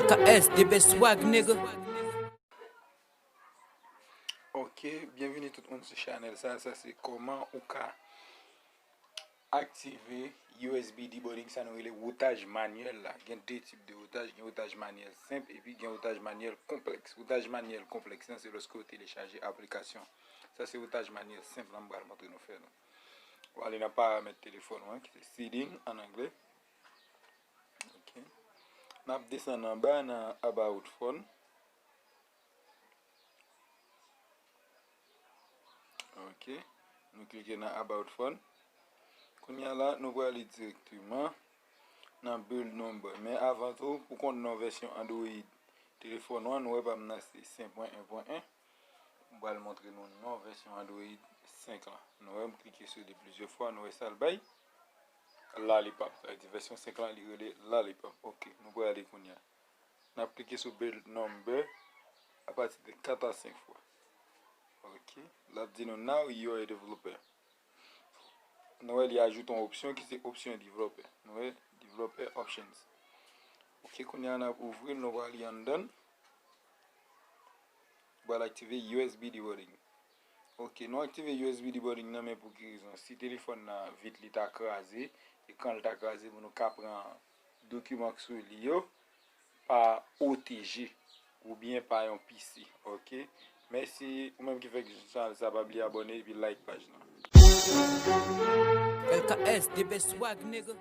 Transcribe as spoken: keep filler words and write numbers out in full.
K S, the best swag, nigga. Ok, byenvini tout moun sou chanèl sa. Sa se kòman ou ka aktive U S B deblock, sa nou rele woutaj manyèl la. Gen de tip de woutaj, gen woutaj manyèl senp epi gen woutaj manyèl konplèks. Woutaj manyèl konplèks lan se lòske w telechaje aplikasyon. Sa se woutaj manyèl senp lan m pral montre nou fè nou. W ale nan paramèt telefòn ou an, ki se setting an anglè. Ok. N ap desann anba nan About Phone. Ok. Nou klike nan About Phone. Kounye a la, nou prale dirèkteman nan Build Number. Men avan tou, pou konn non vèsyon Android telefòn ou an, nou wè pa m nan se senk pwen en pwen en. M pral montre nou non vèsyon Android senk lan. Nou wè m klike sou li plizyè fwa, nou wè sa l bay. Lollipop. Sa vle di vèsyon senk lan, li rele Lollipop. Ok, nou prale kounye a. N ap klike sou Build Number apati de kat a senk fwa. Ok, l ap di nou, "Now you are a developer." Nou wè li ajoute yon opsyon ki se opsyon developer. Nou wè, developer options. Ok, kounye a n ap ouvri l, nou prale anndan l. Pral aktive U S B deblock. Ok, nou aktive U S B deblock nan, men pou ki rezon? Si telefòn nan vit li ta kraze, ekran l ta kraze, pou nou ka pran dokiman k sou li yo pa O T G oubyen pa yon P C. Ok, mèsi. Ou menm ki fèk jwenn chanèl sa, pa bliye abòne epi like paj lan. L K S, the best swag, nigga.